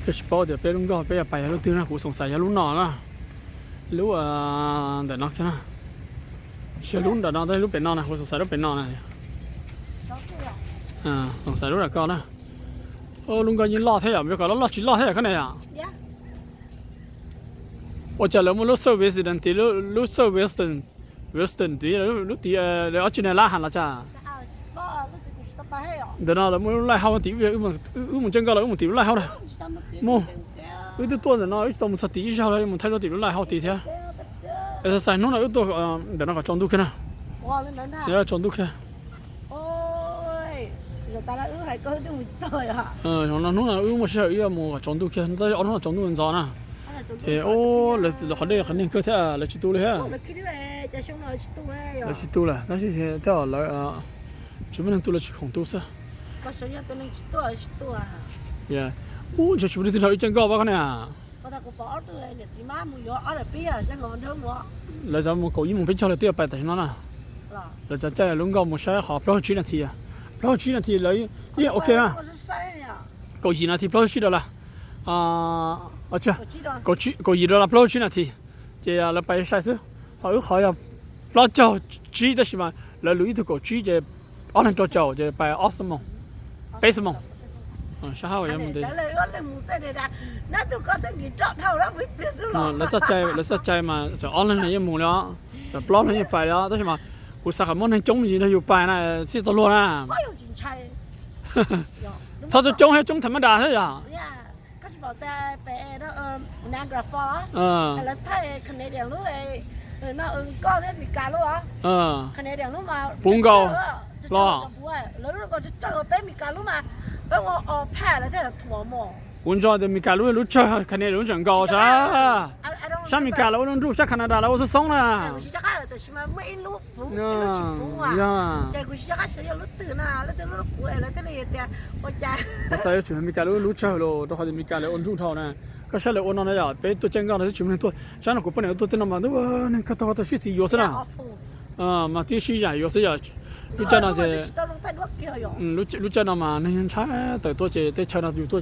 Peb tsis paub tias peb lub nkoj peb yuav pais yog lub twg na, kuv xoom xaiv yog lub no na, lub ntawm no kiag na. Tsis yog lub ntawm no, tab sis lub pem no na, kuv xoom xaiv lub pem no na. Xoom xaiv lub ntawm ko na. Lub nkoj yeej loj thiab yom, yog kom loj loj tsis loj thiab yom koj ne yom. Ua cas lawv muaj lub service tid, lub service Wilson tid, lub tid ob tsi ne lab has los cas. Ntawm no lawv muaj lub lighthouse tid, wb mus caij nkoj los wb mus tim lub lighthouse na. Mus, wb twb tuaj ntawm no wb tsis tau mus txog tim ib zaug los mus thaij lub tim lub lighthouse tid thiab. Exercise hnub no wb tuaj ntawm no kom tsaus ntuj kiag na. Tsaus ntuj kiag. Hnub no wb muaj sij hawm wb yuav mus kom tsaus ntuj kiag, tab ob hnub no tsaus ntuj ntxov na. Es lawv qhov dej qhov neeg kawg thiab lawv tsis tu li thiab. Lawv tsis tu lawm, tab sis tej zaum lawv tsis muaj neeg tu, lawv tsis khoom tu xwb. Ub, ntshe tsis muaj leej twg nrog wb caij nkoj pab koj ne. Lawv cov mus kaum ib moos peb caug lawv twb yuav pais tam sim no na. Lawv cov caij lub nkoj mus saib qhov plaub caug tsib nas this, plaub caug tsib nas this lawv yeej ok na. Kaum yim nas this plaub caug tsib dollar, kaum yim dollar plaub caug tsib nas this, ces lawv pais sai xwb. Ho wb qhov yog plaub caug tsib tab sis mas lawv lus ib tug kaum tsib ces ob leeg rau caum ces pais ob xuab moos, peb xuab moos. Sab hab mus ntev. Lawv txoj cai mas txawm ob leeg yeej mus li os, txawm plaub leeg yeej pais li os, tab sis mas kuv xav kom muaj neeg coob me ntsis nrog yus pais na, txhij tau luag na. Txhob coob coob thiab, coob tham ma das thiab yom. Puv nkaus los. Kuv ntso tias Meskas lub lub tsawg, Canada lub tsawg nkaus sab, sab Meskas lawv ua nruj, sab Canada lawv ua xoob xoob na. Kuv xav yuav tsum Meskas lub lub tsawg los rau qhov tias Meskas lawv ua nruj dhau na. Koj saib lawv ua no na yom, peb tuaj caij nkoj no twb tsis muaj neeg tuaj, sab no kuv poj niam tuaj tej no mas ntuj, neeg kawg tau tau sib txiv yuav xwb na. Mas twb sib zam yuav xwb yom. Lub caij no ces, lub caij no mas neeg ntshai tawm tuaj ces teb chaws no yus tuaj